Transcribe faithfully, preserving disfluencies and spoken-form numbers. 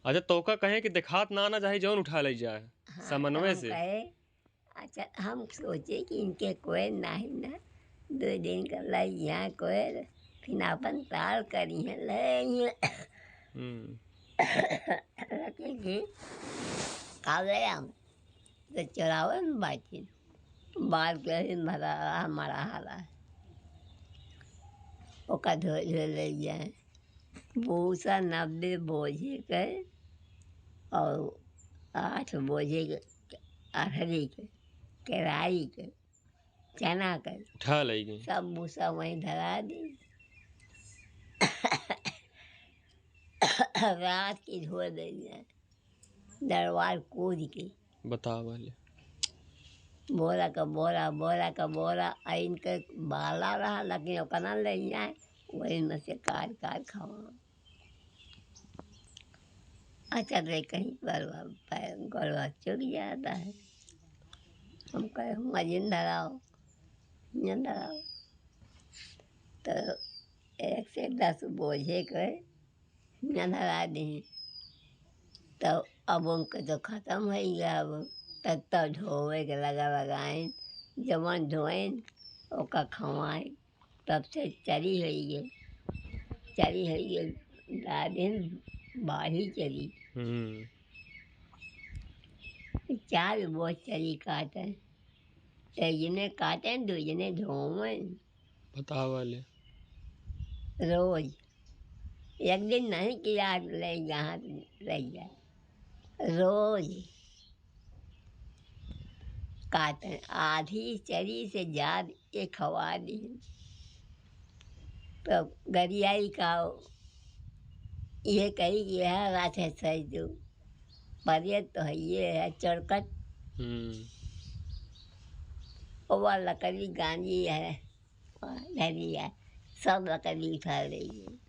अच्छा, तोका कहे कि देखात ना, ना जाए, जौन उठा ले जाए, हाँ, समन्वय तो हम से। कहे, अच्छा, हम सोचे कि इनके कोई नाही ना, दो दिन का लग यहाँ कोई, फिर अपन ताल करी है, ले यहाँ। हम्म। लेकिन जी, का ले हम, तो चलावे में बाटी, बाल के ही मरा, मरा हाला। ओका धो, धो ले जाए। भूसा नब्बे बोझे के और आठ बोझे के अरहरी के, केराई के, चना के। उठा लई गई। सब भूसा वहीं धरा दी। रात की धो दे जाए। दरबार कूद के। बतावा ले। बोरा का बोरा, बोरा का बोरा, आ इनके बाला रहा, लेकिन ओकरा ले जाए, वही में से काट काट खावा। अच्छा, रे कहीं पर पैर गोड़वा चुक जाता है। हम कहे, "हुआ जिन धराओ, जिन धराओ।" तो एक से दस बोझे के न धरा दी। तो अब उनके तो खत्म हो गया, अब तब तो ढोवे के लगा लगाइन, जवन ढोइन ओका खवाइन, तब से चरी होई गई, चरी होई गई, दादिन बाढ़ी चरी। हम्म। चार बोझ चरी काटे, एक जने काटे, दो जने ढोवे। बतावा ले। रोज। एक दिन नहीं कि आज ले यहाँ रह जाए। रोज काटे, आधी चरी से जाद के खवा दी। तो गरियाई का ये कही कि यह रात है सही दू, पर ये तो है, ये है चौकट। हम्म। वो लकड़ी गांजी है, धरी है, सब लकड़ी उठा रही है।